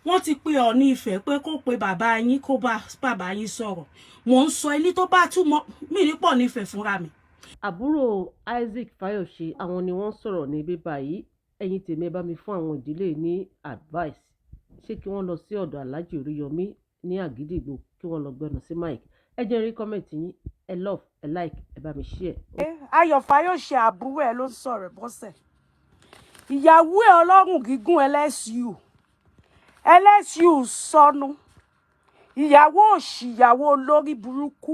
Wọ́n ti pe Ọọ̀ni Ifẹ̀ pé kó pe bàbá yín, kó bá bàbá yín sọ̀rọ̀. Mò ń sọ ilé tó bá túmọ̀ mí ní pọ̀ nífẹ̀ẹ́ fúnra mi. Àbúrò Isaac Fayose, àwọn ni wọ́n sọ̀rọ̀ níbí báyìí. Ẹ̀yin tèmi, ẹ bá mi fún àwọn ìdílé ní advice. Ṣé kí wọ́n lọ sí ọ̀dọ̀ Alhaji Oríyọmí ní Àgídìgbò, kí wọ́n lọ gbẹnu sí mic? Ẹ jẹ́ rí comment yín. Ẹ love, ẹ like, ẹ bá mi share. Ayọ̀ Fáyọ̀ṣe, àbúrò ẹ̀ ló ń sọ̀rọ̀ bọ́sẹ̀. Ìyàwó ẹ̀ ọlọ́run gígùn LSU LSU sọnù, ìyàwó òṣì, ìyàwó olórí burúkú,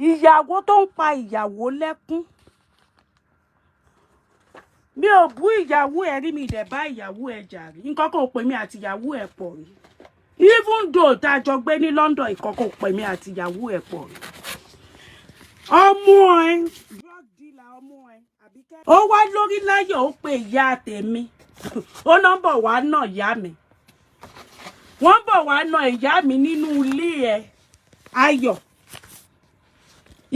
ìyàwó tó ń pa ìyàwó lẹ́kún. Mi ò bú ìyàwó ẹ̀ rí, mi dẹ̀ bá ìyàwó ẹ̀ jà rí. Nǹkan kan ò pè mí àti ìyàwó ẹ̀ pọ̀ rí. Even though tá a jọ gbé ní London, ìkọ̀kọ̀ ò pè mí àti ìyàwó ẹ̀ pọ̀ rí. Ọmọ ẹ, drug dealer, ọmọ ẹ Àbíkẹ́, ó wá lórí láyọ̀, ó pe ìyá tèmi, ó náà bọ̀ wá nà ìyá mi. Wọ́n bọ̀ wá nà ìyá mi nínú ilé ẹ. Ayọ̀,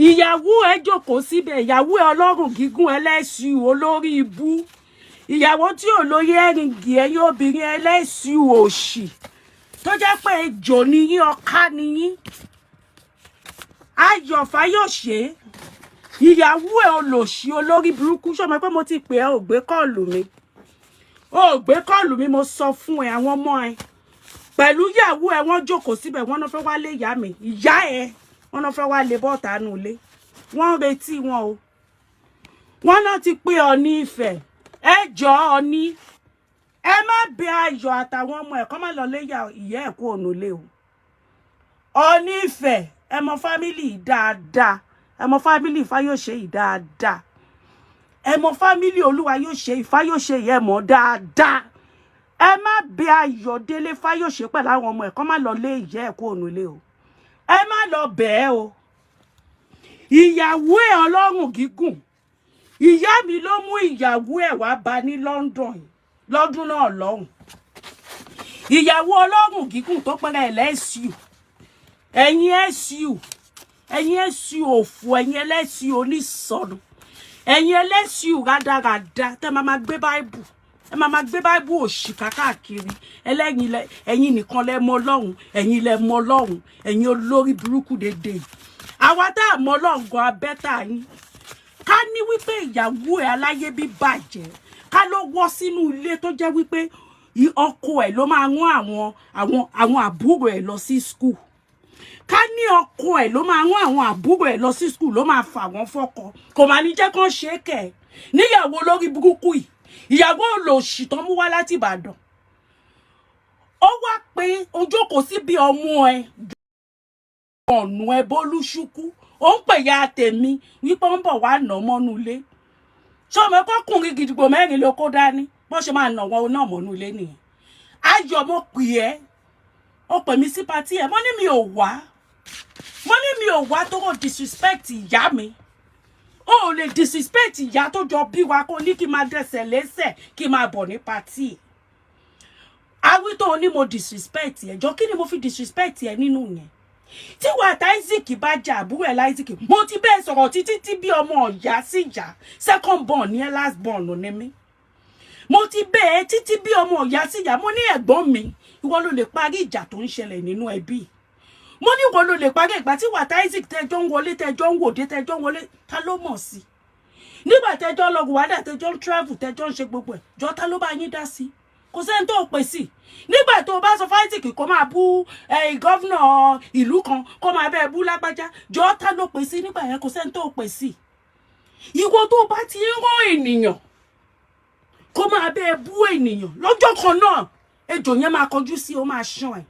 ìyàwó ẹ jókòó síbẹ̀, ìyàwó ẹ ọlọ́run gígùn ẹlẹ́sìn olórí ibú, ìyàwó tí ò lóye ẹ̀rìngì. Ẹ̀yìn obìnrin ẹlẹ́sìn òṣì tó jẹ́ pé ejò níyín, ọ̀ká níyín. Ayọ̀ Fáyọ̀ṣe, ìyàwó ẹ olòṣì olórí burúkú, ṣọmọ pé mo ti pè ẹ́, ò gbé call mi, ò gbé call mi. Mo sọ fún ẹ, àwọn ọmọ ẹ pẹ̀lú ìyàwó ẹ, wọ́n jókòó síbẹ̀, wọ́n náà fẹ́ wá lé ìyá mi, ìyá ẹ, wọ́n náà fẹ́ wá lé bọ́ọ̀tà nù ilé. Wọ́n ń retí wọn o. Wọ́n náà ti pé Ọọ̀ni Ifẹ̀. Ẹ jọ, Ọọ̀ni, ẹ má bẹ Ayọ̀ àtàwọn ọmọ ẹ̀ kọ́ má lọ lé ìyá ẹ̀ kú ònú ilé o. Ọọ̀ni Ifẹ̀, ẹ mọ family dáadáa, ẹ mọ family Fáyọ̀ṣe yìí dáadáa, ẹ mọ family Olúwa yóò ṣe Fáyọ̀ṣe yìí, ẹ mọ̀ dáadáa. Ẹ má bẹ Ayọ̀délé Fáyọ̀ṣe pẹ̀lú àwọn ọmọ ẹ̀ kọ́ má lọ lé ìyá ẹ̀ kú ònú ilé o. Ẹ má lọ bẹ́ẹ̀ o. Ìyàwó ẹ̀ ọlọ́run gígùn, ìyá mi ló mú ìyàwó ẹ̀ wá bá ní London lọ́dún náà lọ́hùn. Ìyàwó ọlọ́run gígùn tó pẹ́rẹ́ ẹ̀ lẹ́sìù, ẹ̀yin ẹ̀sìù, ẹ̀yin ẹ̀sìù òfò, ẹ̀yin ẹlẹ́sìù onísọnù, ẹ̀yin ẹlẹ́sìù rádaràda tẹ́ máa máa gbé báìbù, ẹ máa máa gbé báìbù òṣì káàkiri. Ẹlẹ́yin, ẹ̀yin nìkan lẹ mọ Ọlọ́run, ẹ̀yin lẹ mọ Ọlọ́run, ẹ̀yin olórí burúkú dédé. Àwa tá a mọ Ọlọ́run gan abẹ́tà yín. Ká ní wípé ìyàwó ẹ̀ aláyé bí bàjẹ́, ká ló wọ́ sínú ilé tó jẹ́ wípé ọkọ ẹ̀ ló máa rán àwọn àbúrò ẹ̀ lọ sí school, ká ní ọkọ ẹ̀ ló máa rán àwọn àbúrò ẹ̀ lọ sí school, ló máa fà wọ́n fọ́kọ, kò máa ní jẹ́ kán ṣe é kẹ̀ níyàwó lórí burúkú yìí, ìyàwó olòṣì tán mú wá láti Ìbàdàn. Ó wá pé ojókòó síbi ọmọ ẹ ọ̀nù ẹ bólúṣúkú, ó ń pè ya tèmi wípé ó ń bọ̀ wá nà mọ́nú ilé. Ṣé ọmọ ẹkọkùnrin gidigbo mẹ́rin ló kó dání? Bó ṣe máa nà wọn náà mọ́nú ilé nìyẹn. Ayọ̀, mo pè ẹ́, ó pè mí sí party ẹ̀, mo ní mi ò wá, mo ní mi ò wá tó kò disrespect ìyá mi. Ó ò lè disrespect ìyá tó jọ bí wa, kó ní kí n máa dẹsẹ̀ lẹ́sẹ̀ kí n máa bọ̀ ní party. Awí tó ní mo disrespect ẹ, jọ, kí ni mo fi disrespect ẹ nínú yẹn? Tí wàá tá Isaac bá jà, àbúrò ẹ Isaac, mo ti bẹ́ẹ̀ sọ̀rọ̀ títí tí bí ọmọ ọ̀yá sí ìyá, second born ní ẹ, last born ní mí. Mo ti bẹ́ẹ̀ títí bí ọmọ ọ̀yá sí ìyá. Mo ní ẹ̀gbọ́n mi, ìwọ ló lè parí ìjà tó ń ṣẹlẹ̀ nínú ẹbí. Mo ní ìwọ ló lè parí. Ìgbà tí wàá tá Isaac tẹjọ́ ń wọlé, tẹjọ́ ń wòde, tẹjọ́ ń wọlé, ta ló mọ̀ sí? Nígbà tẹjọ́ lọ Rwanda, tẹjọ́ ń travel, tẹjọ́ ń ṣe gbogbo ẹ̀, jọ, ta ló bá yín dá sí? Kò sẹ́ni tó pè sí. Nígbà tó o bá sọ fún Isaac kó máa bú governor ìlú kan, kó máa bẹ́ẹ̀ bú lágbájá, jọ, ta ló pè sí nígbà yẹn? Kò sẹ́ni tó pè sí. Ìwọ tó bá ti ń rán ènìyàn kó máa bẹ́ẹ̀ bú ènìyàn, lọ́jọ́ kan náà ejò yẹn máa kọjú sí, ó máa ṣán ẹ̀.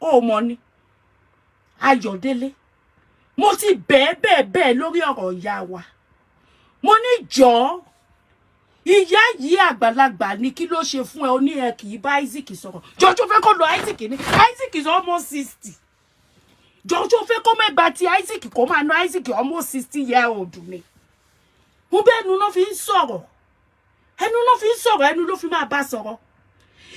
Ó mọ ni Ayọ̀délé, mo ti bẹ́ẹ̀ bẹ́ẹ̀ bẹ́ẹ̀ lórí ọ̀rọ̀ ìyá wa. Mo ní jọ̀ọ́, ìyá yìí àgbàlagbà ni, kí ló ṣe fún ẹ? Ó ní ẹ kì í bá Isaac sọ̀rọ̀. Jọjọ fẹ́ kó lo Isaac ní, Isaac is almost 60. Jọjọ fẹ́ kó mẹ́gbà tí Isaac kó máa ná Isaac, almost 60 year old ni. Mo bẹ́ẹ̀ nu náà fi ń sọ̀rọ̀, ẹnu ló fi ń sọ̀rọ̀, ẹnu ló fi máa bá sọ̀rọ̀.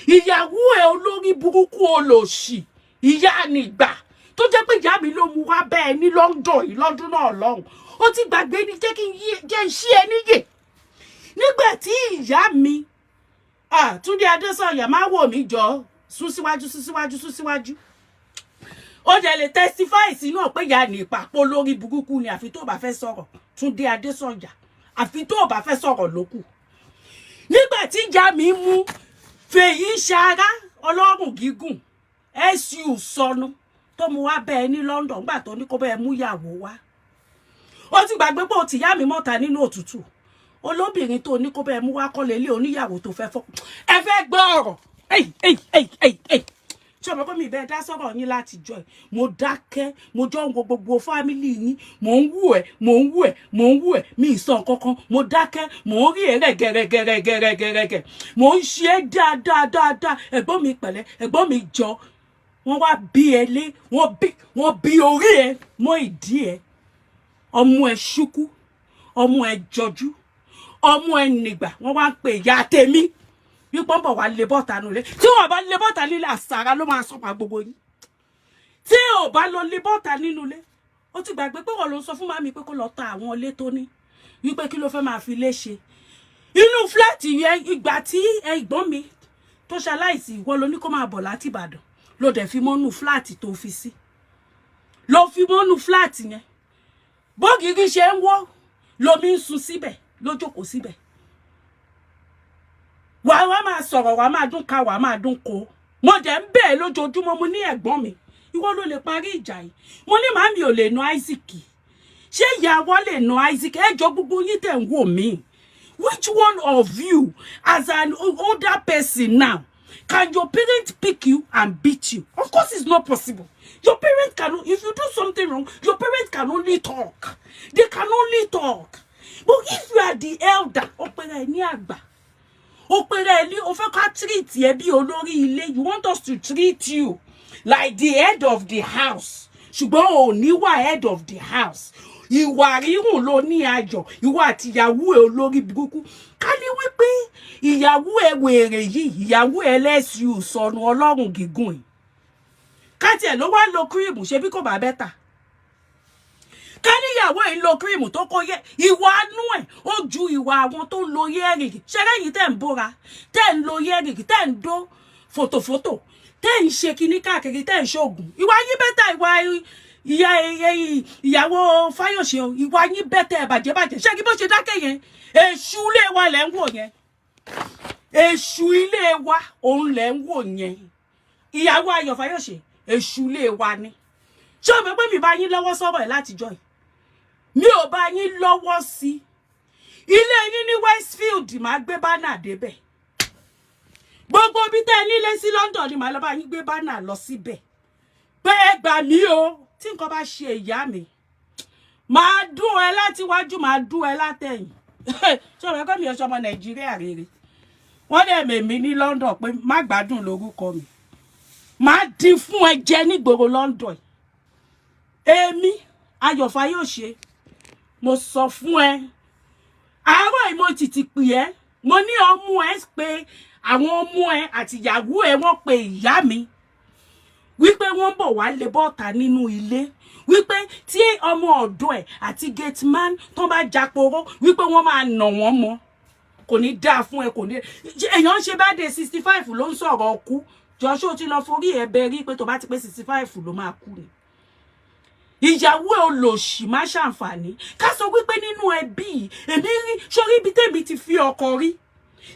Ìyàwó ẹ olórí burúkú olòṣì, ìyá nìgbà tó jẹ́ pé ìyá mi ló mú wá bẹ́ẹ̀ ní London yìí lọ́dún náà lọ́hùn. Ó ti gbàgbé ni. Jẹ́ kí n jẹ́ n ṣí ẹ níyè. Nígbà tí ìyá mi, Túndé Adésànyà, máa wò mí jọ. Sún síwájú, sún síwájú, sún síwájú. Ó jẹ́ lè testify sínú ọ̀ pé ìyá ní ìpàpọ̀ lórí burúkú ni. Àfi tó bá fẹ́ sọ̀rọ̀, Túndé Adésànjà, àfi tó bá fẹ́ sọ̀rọ̀ lókù. Nígbà tí ìyá mi mú Fèyí Ṣara ọlọ́run gígùn su sọnù tó mú wá bẹ́ẹ̀ ní London, nígbà tó ní kó bẹ́ẹ̀ mú ìyàwó wá, ó ti gbàgbé pé ó ti yá mi mọ́ta nínú òtútù. Olóbìnrin tó ní kó bẹ́ẹ̀ mú wá kọ́lé ilé oníyàwó tó fẹ́ fọ́. Ẹ fẹ́ gbọ́ ọ̀rọ̀? Ẹ̀y ẹ̀y ẹ̀y ẹ̀y ẹ̀y, ṣé ọmọ pé mi bẹ́ẹ̀ dá sọ̀rọ̀ yín láti jọ ẹ̀? Mo dákẹ́, mo jọ ń wo gbogbo family yín. Mò ń wù ẹ́, mò ń wù ẹ́, mò ń wù ẹ́. Mi ì sọ nǹkan kan, mo dákẹ́. Mò ń rí ẹ̀rẹ̀ gẹ̀rẹ́gẹ̀rẹ́gẹ̀rẹ́gẹ̀rẹ́. Mò ń ṣe é dáadáa dáadáa. Ẹ̀gbọ́n mi pẹ̀lẹ́, ẹ̀gbọ́n mi jọ. Wọ́n wá bí ẹ lé, wọ́n bí orí ẹ mọ́ ìdí ẹ. Ọmọ ẹ ṣúkú, ọmọ ẹ jọjú, ọmọ ẹ nìgbà. Wọ́n wá ń pè ìyá tèmi wípé wọ́n bọ̀ wá lé bọ́ta nulẹ̀. Tí wọ́n bá lé bọ́ta nílé, àsàrà ló máa sọ̀pà gbogbo yín. Tí ò bá lọ lé bọ́ta nínú ilé, ó ti gbàgbé pé wọ́n ló ń sọ fún màmí pé kó lọ ta àwọn ilé tó ní, wípé kí ló fẹ́ máa fi lé ṣe inú flat yẹn. Ìgbà tí ẹ̀gbọ́n mi tó ṣaláìsí, ìwọ ló ní kó máa bọ̀ láti Ìbàdàn, ló dẹ̀ fi mọ́nú flat tó fi sí, ló fi mọ́nú flat yẹn. Bógiri ṣe ń wọ́, lomi ń sun síbẹ̀, ló jókòó síbẹ̀. Wà wá máa sọ̀rọ̀, wà máa dún ká, wà máa dún ko. Mo dẹ̀ ń bẹ̀ lójoojúmọ́. Mo ní ẹ̀gbọ́n mi, ìwọ ló lè parí ìjà yìí. Mo ní màmí ò lè nu Isaac. Ṣé ìyàwó lè nu Isaac? Ẹ jọ, gbogbo yín tẹ̀ ń wò mí, which one of you as an older person now, can your parents pick you and beat you? Of course it's not possible. Your parents can, if you do something wrong, your parents can only talk. They can only talk. But if you are the elder, ó pèrè ẹ ní àgbà, ó pèrè ẹ ní o fẹ́ ká treat ẹ bí olórí ilé, you want us to treat you like the head of the house, ṣùgbọ́n ò ní wà head of the house. Ìwà rírùn ló ní ayọ̀, ìwà àtìyàwó ẹ olórí burúkú. Ká ní wípé ìyàwó ẹ wèrè yìí, ìyàwó ẹ lẹ́sìn sọnù ọlọ́run gígùn yìí, ká tiẹ̀ ló wá lo cream, ṣe bí kò bá better. Ká níyàwó yìí lo cream tó kó yẹ ìwà anú ẹ̀, ó ju ìwà àwọn tó ń lo earring. Ṣẹlẹ́yìn tẹ̀ ń bóra, tẹ̀ ń lo earring, tẹ̀ ń dó fòtòfótò, tẹ̀ ń ṣe kinní káàkiri, tẹ̀ ń ṣoògùn, ìwà yín better. Ìwà ìyá ìyàwó Fáyọ̀ṣe o, ìwà yín better. Bàjẹ́ bàjẹ́. Ṣé kí bó ṣe dákẹ́ yẹn, èṣù ilé wa lẹ̀ ń wò yẹn. Èṣù ilé wa òun lẹ̀ ń wò yẹn. Ìyàwó Ayọ̀ Fáyọ̀ṣe, èṣù ilé wa ni. Ṣé o mọ̀ pé mi bá yín lọ́wọ́ sọ̀rọ̀ ẹ̀ látijọ́ yìí? Mi ò bá yín lọ́wọ́ sí ilé yín ní Westfield, máa gbé banner débẹ̀. Gbogbo ibi tẹ́ ẹ nílé sí London ni màá lọ bá yín gbé banner lọ síbẹ̀ pé ẹ gbà mí o. Tí nǹkan bá ṣe ìyá mi, màá dún ẹ láti wájú, màá dún ẹ látẹ̀yìn. Ṣé o mọ̀ pé mi ò ṣọmọ Nàìjíríà rere? Wọ́n dẹ̀ mèmí ní London pé má gbádùn lórúkọ mi, màá dín fún ẹ jẹ nígboro London. Èmi Ayọ̀ Fáyọ̀ṣe, mo sọ fún ẹ àárọ̀ yìí, mo tìtì pè ẹ́. Mo ní ọmú ẹ pé àwọn ọmọ ẹ àti ìyàwó ẹ, wọ́n pe ìyá mi wípé wọ́n bọ̀ wá lé bọ́ọ̀tà nínú ilé, wípé tí ọmọ ọ̀dọ́ ẹ̀ àti gateman tó bá japoró, wípé wọ́n máa nà wọ́n mọ́. Kò ní dáa fún ẹ. Kò ní èèyàn ń ṣe bá dé 65 ló ń sọ̀rọ̀ ọkú. Jọ́sọ́ ti lọ forí ẹ bẹ rí pé tó bá ti pé 65 ló máa kú ni. Ìyàwó ẹ olòṣì má ṣàǹfààní. Ká sọ wípé nínú ẹbí èmi rí sórí ibi tèmi ti fi ọkọ rí,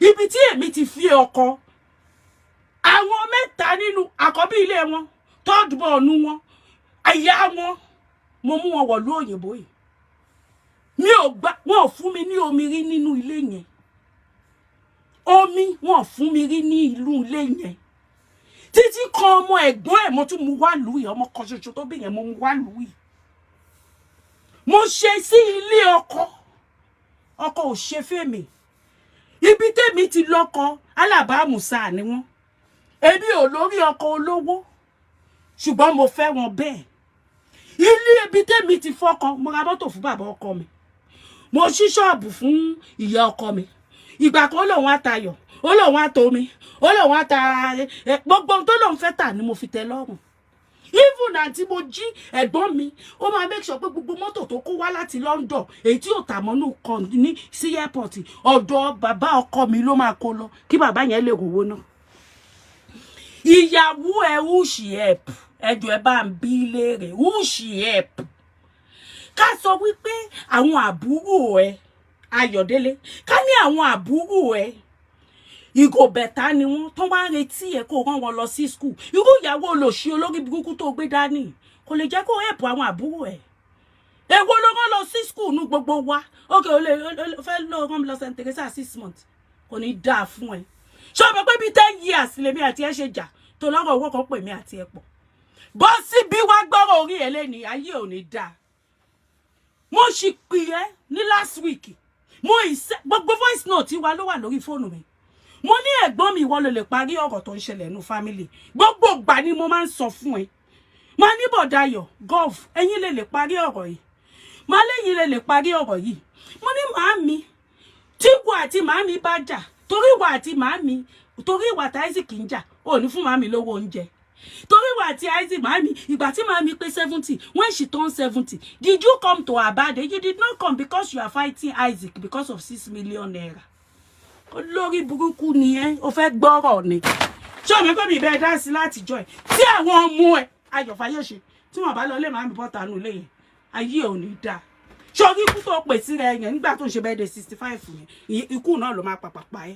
ibi tí èmi ti fi ọkọ, àwọn mẹ́ta nínú àkọ́bí ilé wọn, third born wọn, àyà wọn, mo mú wọn wọ̀lú òyìnbó yìí. Mi ò gbà, wọn ò fún mi ní omi rí nínú ilé yẹn. Omi wọn ò fún mi rí ní ìlú ilé yẹn. Títí kan ọmọ ẹ̀gbọ́n ẹ̀, mo tún mú wá lù yìí. Ọmọ kan ṣoṣo tó bí yẹn, mo mú wá lù yìí. Mo ṣe sí ilé ọkọ, ọkọ ò ṣe fèmí. Ibi tèmi ti lọ́kọ, alábàámùsà ni wọ́n. Èmi ò lórí ọkọ olówó, ṣùgbọ́n mo fẹ́ wọn bẹ́ẹ̀. Ilé ibi tèmi ti fọ́kọ, mo ra mọ́tò fún bàbá ọkọ mi, mo ṣí ṣọ́ọ̀bù fún ìyá ọkọ mi. Ìgbà kan lòun àtayọ̀, ó lòun àtomi, ó lòun àta gbogbo ohun tó lòun fẹ́ tà ni mo fi tẹ́ lọ́rùn. Even àǹtí mo jí ẹ̀gbọ́n mi, ó máa make sure pé gbogbo mọ́tò tó kó wá láti London, èyí tí yóò tà mọ́nú kan ní sí airport, ọ̀dọ̀ bàbá ọkọ mi ló máa kó lọ kí bàbá yẹn lè rówó náà. Ìyàwó Ìyàwó ẹ, who she help? Ẹjọ, ẹ bá ń bí léèrè, who she help? Ká sọ wípé àwọn àbúrò ẹ, Ayọ̀délé, ká ní àwọn àbúrò ẹ, ìgò bẹ̀tà ni wọ́n tó wá ń retí ẹ kó rán wọn lọ sí school. Irú ìyàwó olòṣì olórí burúkú tó gbé dání kò lè jẹ́ kó help àwọn àbúrò ẹ. Èwo ló rán lọ sí school nu gbogbo wa? Ok, o lè fẹ́ lọ rán mi lọ St. Teresa 6 months, kò ní dáa fún ẹ. Ṣé o mọ̀ pé bíi 10 years lèmi àti ẹ ṣe jà tó lọ́rọ̀ owó kan pè mí àti ẹ pọ̀? Bọ́ síbí, wá gbọ́rọ̀ orí ẹ lẹ́ni, ayé ò ní dáa. Mo sì pè ẹ́ ní last week, mo ìṣe gbogbo voice note wa ló wà lórí fóònù mi. Mo ní, "Ẹ̀gbọ́n mi, ìwọ ló lè parí ọ̀rọ̀ tó ń ṣẹlẹ̀ nínú family." Gbogbo ìgbà ni mo máa ń sọ fún ẹ. Máa ní, "Bọ̀dayọ̀ golf, ẹ̀yin lè parí ọ̀rọ̀ yìí." Máa lẹ́yìn lè parí ọ̀rọ̀ yìí. Mo ní, "Màámi, tí ìwọ àti màámi bá jà, torí ìwọ àti màámi, torí ìwà tí Isaac ń jà, ò ní fún màámi lówó oúnjẹ, torí ìwà àti Isaac." Màámi, ìgbà tí màámi pé 70, when she turn 70, did you come to her birthday? You did not come because you are fighting Isaac because of ₦6 million. Olórí burúkú ni ẹ. O fẹ́ gbọ́rọ̀ ni? Ṣé o mọ̀ pé mi bẹ́ẹ̀ dá sí látijọ́ ẹ̀? Tí àwọn ọmọ ẹ̀, Ayọ̀ Fáyọ̀ṣe, tí wọ́n bá lọ lé màámi bọ́ta nù lé yẹn, ayé ò ní dáa. Ṣé orí ikú tó pè sí rẹ yẹn nígbà tó ń ṣe birthday 65 yẹn, ikú náà ló máa pàpà pa ẹ́.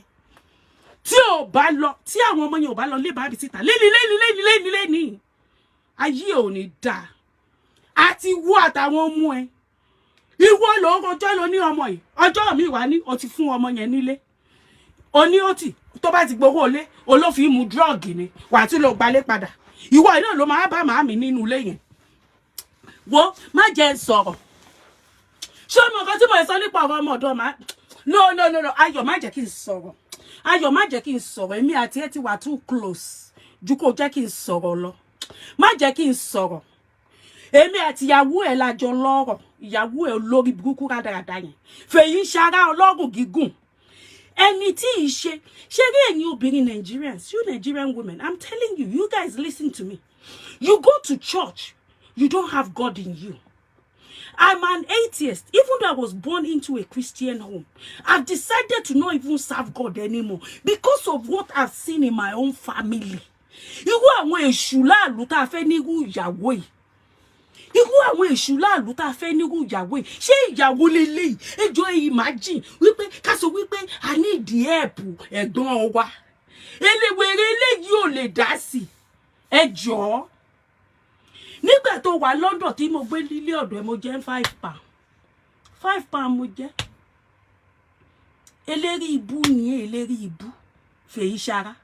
Tí ò bá lọ, tí àwọn ọmọ yẹn ò bá lọ lé bàbí síta léni léni léni léni léni, ayé ò ní dáa. Àti wú àtàwọn ọmọ ẹ, ìwọ ló ń rojọ́ ló ní ọmọ yìí. Ọjọ́ mi wà ní o ti fún ọmọ yẹn nílé, o ní ó tì tó bá ti gbowó ilé, olófin mu drug ni, wàá tún lọ gbalé padà. Ìwọ náà ló máa bá màámi nínú ilé yẹn. Wo, má jẹ́ sọ̀rọ̀. Ṣé o mọ nǹkan tí mo sọ nípa ọ̀rọ̀ ọmọ ọ̀dọ́? Máa, no, no, no, no. Ayọ̀, má jẹ́ kí n sọ̀rọ̀. Ayọ̀, má jẹ́ kí n sọ̀rọ̀. Èmi àti ẹ ti wà too close ju kó jẹ́ kí n sọ̀rọ̀ lọ. Má jẹ́ kí n sọ̀rọ̀. Èmi àti ìyàwó ẹ̀ lájọ lọ́rọ̀. Ìyàwó ẹ̀ olórí burúkú rádaràda yẹn, fèyí ṣara ọlọ́rùn gígùn, ẹni tí ì ṣe ṣe rí. Ẹ̀yin obìnrin Nigerians, you Nigerian women, I'm telling you, you guys listen to me. You go to church, you don't have God in you. I'm an atheist. Even though I was born into a Christian home, I've decided to not even serve God anymore because of what I've seen in my own family. Irú àwọn èṣù láàlú tá a fẹ́ nírú ìyàwó yìí, irú àwọn èṣù láàlú tá a fẹ́ nírú ìyàwó yìí, ṣé ìyàwó leléyìí? Ẹjọ́, imagine wípé ká sọ wípé a ní ìdí help ẹ̀gbọ́n wa, eléwèrè eléyìí ò lè dá sí. Ẹ jọ̀ọ́, nígbà tó wà London tí mo gbé nílé ọ̀dọ̀ ẹ, mo jẹ́ £5, £5 mo jẹ́. Eléri ibú ni, eléri ibú, fèyí sara,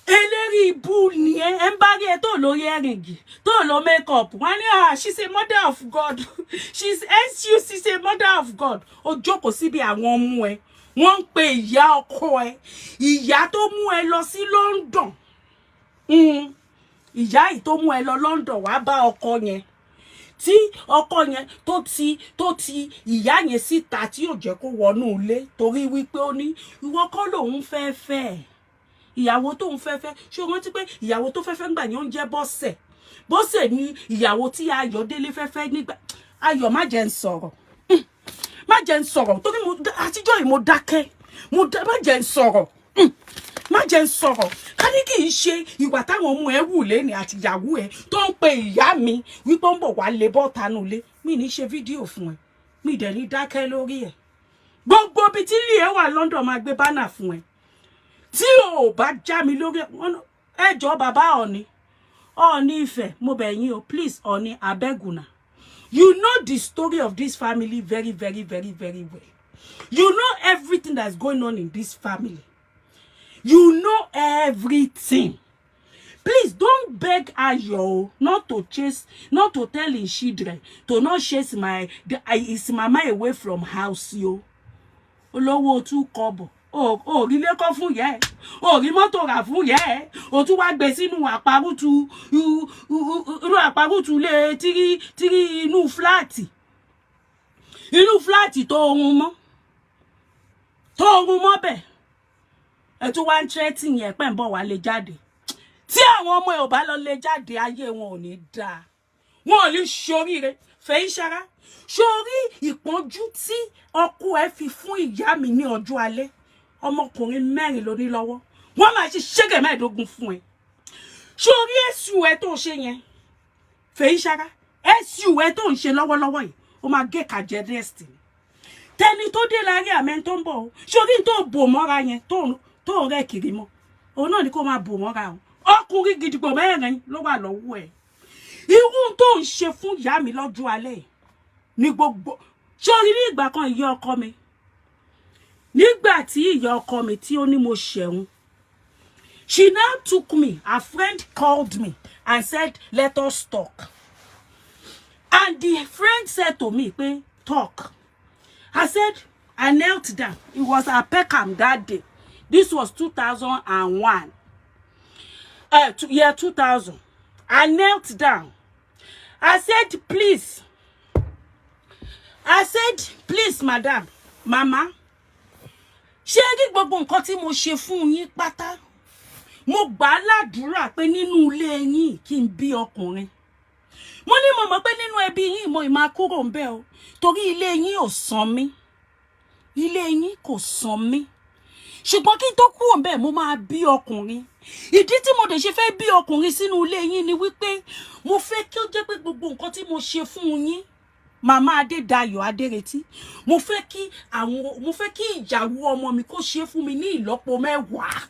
eléri ibú ni ẹ. Ẹ ń bá rí ẹ tó lórí ẹrìngì, tó lo makeup, wọn ní, "Ah, she's a mother of God, she's su she's a mother of God." Ó jókòó síbi àwọn ọmọ ẹ, wọ́n ń pe ìyá ọkọ ẹ, ìyá tó mú ẹ lọ sí London, ìyá yìí tó mú ẹ lọ London wàá bá ọkọ yẹn, tí ọkọ yẹn tó ti ìyá yẹn síta, tí yóò jẹ́ kó wọnú ilé, torí wípé ó ní ìwọ kọ́ lòun fẹ́ fẹ́ ẹ̀, ìyàwó tóun fẹ́ fẹ́. Ṣé o rántí pé ìyàwó tó fẹ́ fẹ́ ńgbà yẹn, ó ń jẹ́ Bọ́sẹ̀? Bọ́sẹ̀ ni ìyàwó tí Ayọ̀délé fẹ́ fẹ́ nígbà. Ayọ̀, má jẹ́ ń sọ̀rọ̀, má jẹ́ ń sọ̀rọ̀, torí mo àtijọ́ yìí mo dákẹ́. Mo dá, má jẹ́ ń sọ̀rọ̀, má jẹ́ ń sọ̀rọ̀. Ká ní kì í ṣe ìwà táwọn ọmọ ẹ wù lẹ́ni àti ìyàwó ẹ tó ń pe ìyá mi wípé ó ń bọ̀ wá lé bọ́ta nulẹ̀, mi ní ṣe fídíò fún ẹ, mi dẹ̀ ní dákẹ́ lórí ẹ̀. Gbogbo ibi tí ilé ẹ wà London, máa gbé banner fún ẹ tí o ò bá já mi lórí ẹjọ́. Bàbá Ọ̀ní, Ọ̀ní Ifẹ̀, mo bẹ̀ yín o. Please, Ọ̀ní, abeg una. You know the story of this family very, very, very, very well. You know everything that's going on in this family. You know everything. Please don't beg Ayo not to chase, not to tell his children to not chase my his mama away from house yo. Olówó two kọ́bọ̀, ò rí ilé kọ́ fún yẹ ẹ, ò rí mọ́tò rà fún yẹ ẹ, ò tún wá gbé sínú àparùtù, inú àparùtù lé tírí tírí, inú flat, inú flat tó ohun mọ́, tó ohun mọ́ bẹ̀. Ẹ tún wá ń tẹ́tì yẹn pẹ́ ń bọ̀ wá lè jáde. Tí àwọn ọmọ ẹ ò bá lọ lè jáde, ayé wọn ò ní dáa, wọn ò ní ṣoríire. Fèyí ṣara, sórí ìpọ́njú tí ọkọ ẹ fi fún ìyá mi ní ọjọ́ alẹ́, ọmọkùnrin mẹ́rin ló ní lọ́wọ́. Wọ́n máa ṣe ṣẹ́gẹ̀ 15 fún ẹ. Sórí èsù ẹ tó ṣe yẹn, Fèyíṣará, èsù ẹ tó ń ṣe lọ́wọ́lọ́wọ́ yìí, ó máa gé kàjẹ́ next ni. Tẹni tó dé láàrin àmẹ́ tó ń bọ̀ o. Sórí tó bò mọ́ra yẹn, tó ń rẹ́ kiri mọ́, òun náà ni kó máa bò mọ́ra o. Ọkùnrin gidigbo mẹ́rin ló wà lọ́wọ́ ẹ̀. Irú tó ń ṣe fún ìyá mi lọ́jọ́ alẹ́ ní gbogbo. Sórí ní ìgbà kan, ìyá ọkọ mi, nígbà tí ìyá ọkọ mi tí ó ní mo ṣẹ̀hún, she now took me, her friend called me and said, "Let us talk." And the friend said to me pé, "Talk." I said, I knelt down. It was at Peckham that day. This was 2001, year 2000. I knelt down. I said, "Please." I said, "Please, madam, mama, ṣé rí gbogbo nǹkan tí mo ṣe fún yín pátá, mo gbà á ládùúrà pé nínú ilé yín kí n bí ọkùnrin." Mo ní mo mọ̀ pé nínú ẹbí yín mo ì máa kúrò ń bẹ̀ o, torí ilé yín ò san mí, ilé yín kò san mí. Ṣùgbọ́n kí n tó kúrò ń bẹ̀, mo máa bí ọkùnrin. Ìdí tí mo dẹ̀ ṣe fẹ́ bí ọkùnrin sínú ilé yín ni wípé mo fẹ́ kí ó jẹ́ pé gbogbo nǹkan tí mo ṣe fún yín, Màmá Adédayọ̀ Adéretí, mo fẹ́ kí ìyàwó ọmọ mi kó ṣe fún mi ní ìlọ́po 10.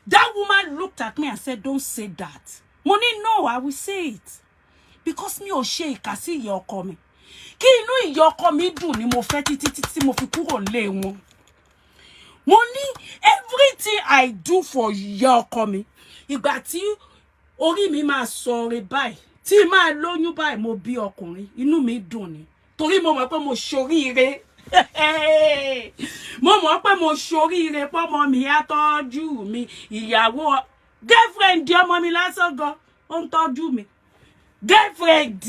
That woman looked at me and said, "Don't say that." Mo ní, "No, I will say it, because mi ò ṣe ìkà sí ìyá ọkọ mi. Kí inú ìyá ọkọ mi dùn ni mo fẹ́ títí títí mo fi kúrò lé wọn." Mo ní everything I do for ìyá ọkọ mi, ìgbà tí orí mi máa sọre báyìí, tí máa lóyún báyìí, mo bí ọkùnrin, inú mi dùn ni, torí mo mọ̀ pé mo ṣoríire. Mo mọ̀ pé mo ṣoríire pọ́mọ mi á tọ́jú mi. Ìyàwó girlfriend ọmọ mi lásán gan, ó ń tọ́jú mi. Girlfriend,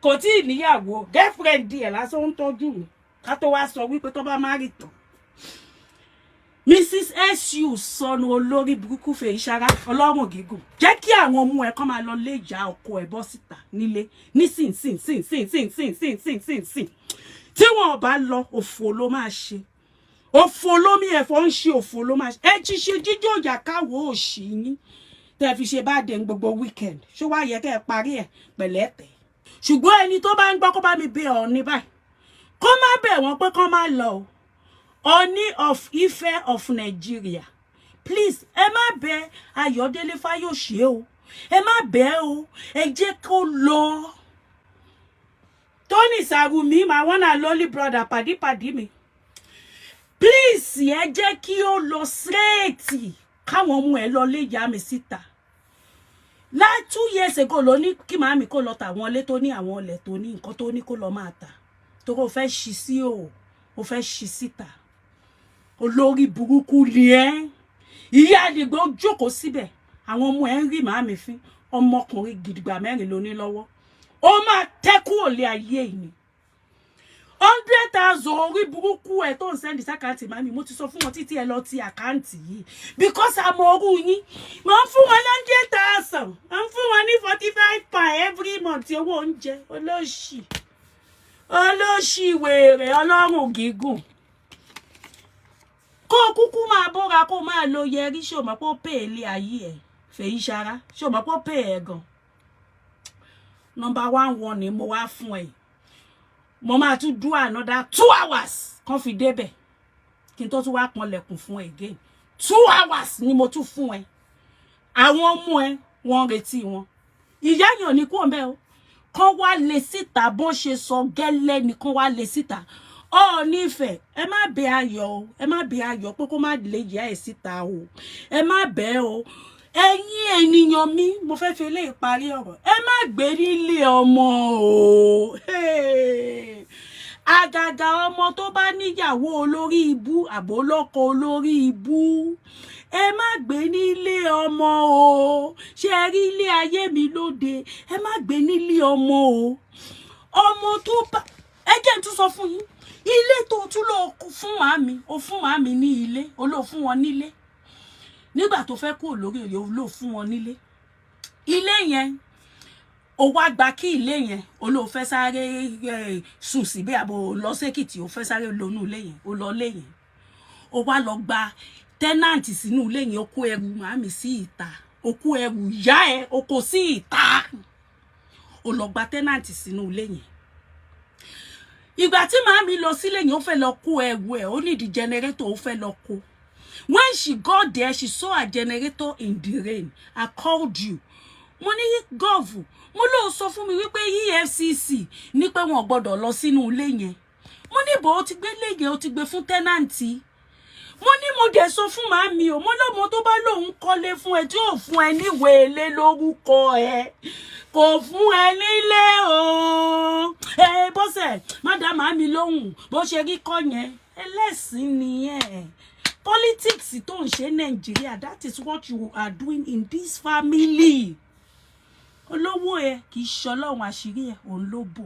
kò tí ì níyàwó, girlfriend ẹ̀ lásán ó ń tọ́jú mi, ká tó wá sọ wípé tó bá má rí tán. Mrs Su sọnù, olórí burúkú Fèyíṣará ọlọ́run gígùn, jẹ́ kí àwọn ọmọ ẹ̀ kàn máa lọ lé ìyá ọkọ ẹ̀ bọ́ síta nílé nísinsìnyìnsìnyìnsìnyìnsìnyìnsìnyìnsìn. Tí wọn ò bá lọ, òfò ló máa ṣe, òfò lómi ẹ̀fọ́ ń ṣe, òfò ló máa ṣe. Ẹ ti ṣe jíjó ìyàkáwó òṣì yín tẹ́ fi ṣe bá dé gbogbo weekend. Ṣó wá yẹ kẹ́ ẹ parí ẹ̀ pẹ̀lẹ́tẹ̀? Ṣùgbọ́n ẹni tó bá ń gbọ́, kó bá mi bẹ Ọọ̀ni báyìí, kó má bẹ̀ wọ́n pé kó má lọ o. Ọọ̀ni of Ife of Nigeria, please, ẹ má bẹ̀ Ayọ̀délé Fáyọ̀ṣe o, ẹ má bẹ̀ o, ẹ jẹ́ kó lọ. Tony Sarumi, my one and only brother, pàdípàdí mi, please, ẹ jẹ́ kí ó lọ straight, káwọn ọmọ ẹ lọ lé ìyá mi síta. Lá 2 years ago ló ní kí màámi kó lọ tà àwọn ilé tó ní, àwọn ilẹ̀ tó ní, nǹkan tó ní, kó lọ máa tà, torí ó fẹ́ ṣí sí o, ó fẹ́ ṣí síta. Olórí burúkú ni ẹ́. Ìyá àdìgbò jókòó síbẹ̀, àwọn ọmọ ẹ̀ ń rí màámi fín. Ọmọkùnrin gidigba mẹ́rin ló ní lọ́wọ́, ó máa tẹ́ kúrò lé ayé yìí ni. 100,000 orí burúkú ẹ̀ tó ń send sí account màmí, mo ti sọ fún wọn títí, ẹ lọ ti account yìí, because àmọ́ orú yín, mo ń fún wọn 100,000, mo ń fún wọn ní £45 every month, owó oúnjẹ. Olóṣì, olóṣì, wèrè ọlọ́run gígùn, kó o kúkú máa bóra, kó o máa lo yẹrí. Ṣò mọ̀ pé ó pè é lé ayé ẹ̀, Fèyíṣará? Ṣò mọ̀ pé ó pè é gan? Number one one ni mo wá fún ẹ. Mo máa tún do another 2 hours kan fi débẹ̀ kí n tó tún wá pọnlẹ̀kùn fún ẹ again. 2 hours ni mo tún fún ẹ. Àwọn ọmọ ẹ, wọ́n ń retí wọn. Ìyá yàn ní kú ọ̀nbẹ o, kán wá lé síta. Bó ṣe sọ gẹ́lẹ́ ni kán wá lé síta. Ọọ̀ni Ifẹ̀, ẹ má bẹ Ayọ̀ o, ẹ má bẹ Ayọ̀ pé kó má lè yá ẹ̀ síta o, ẹ má bẹ o. Ẹ̀yin ènìyàn mi, mo fẹ́ fi eléyìí parí ọ̀rọ̀. Ẹ má gbé nílé ọmọ o. Àgàgà ọmọ tó bá níyàwó olórí ibú, àbólọ́kọ olórí ibú, ẹ má gbé nílé ọmọ o. Ṣé ẹ rí ilé ayé mi lóde? Ẹ má gbé nílé ọmọ o. Ọmọ tó bá, ẹ jẹ́ n tún sọ fún yín, ilé tó tún lọ fún màmí o, fún màmí ní ilé o, lò fún wọn nílé nígbà tó fẹ́ kúrò lórí òye, o lò fún wọn nílé. Ilé yẹn, o wá gba kí ilé yẹn, o lò fẹ́ sáré sùn síbẹ̀, àbò lọ sékìtì, o fẹ́ sáré lónú ilé yẹn, o lọ lé yẹn, o wá lọ gba Tenant sínú ilé yẹn, ó kó ẹrù màámi sí ìta, ó kó ẹrù ìyá ẹ, ó kó sí ìta, ó lọ gba tenant sínú ilé yẹn. Ìgbà tí màámi lọ sílé yẹn, ó fẹ́ lọ kó ẹrù ẹ̀, ó nídìí generator, ó fẹ́ lọ kó. When she got there, she saw a generator in the rain. I called you. Mo ní gọ́ọ̀fù, mo lóò sọ fún mi wípé EFCC ní pé wọn gbọ́dọ̀ lọ sínú ilé yẹn. Mo ní bò ó ti gbé ilé yẹn, ó ti gbé fún tenant. Mo ní mo dẹ̀ sọ fún màámi o, mo lọ́mọ tó bá lóun kọ́lé fún ẹ, tí ò fún ẹ níwèé ilé lórúkọ ẹ, kò fún ẹ nílé o. Ẹ bọ́sẹ̀, má dá màámi lóhùn. Bó ṣe rí kọ́ yẹn, ẹlẹ́sìn nìyẹn. Politics tó ń ṣe Nàìjíríà, that is what you are doing in this family. Olówó ẹ kì í ṣọlọ́run, àṣírí ẹ òun ló bò.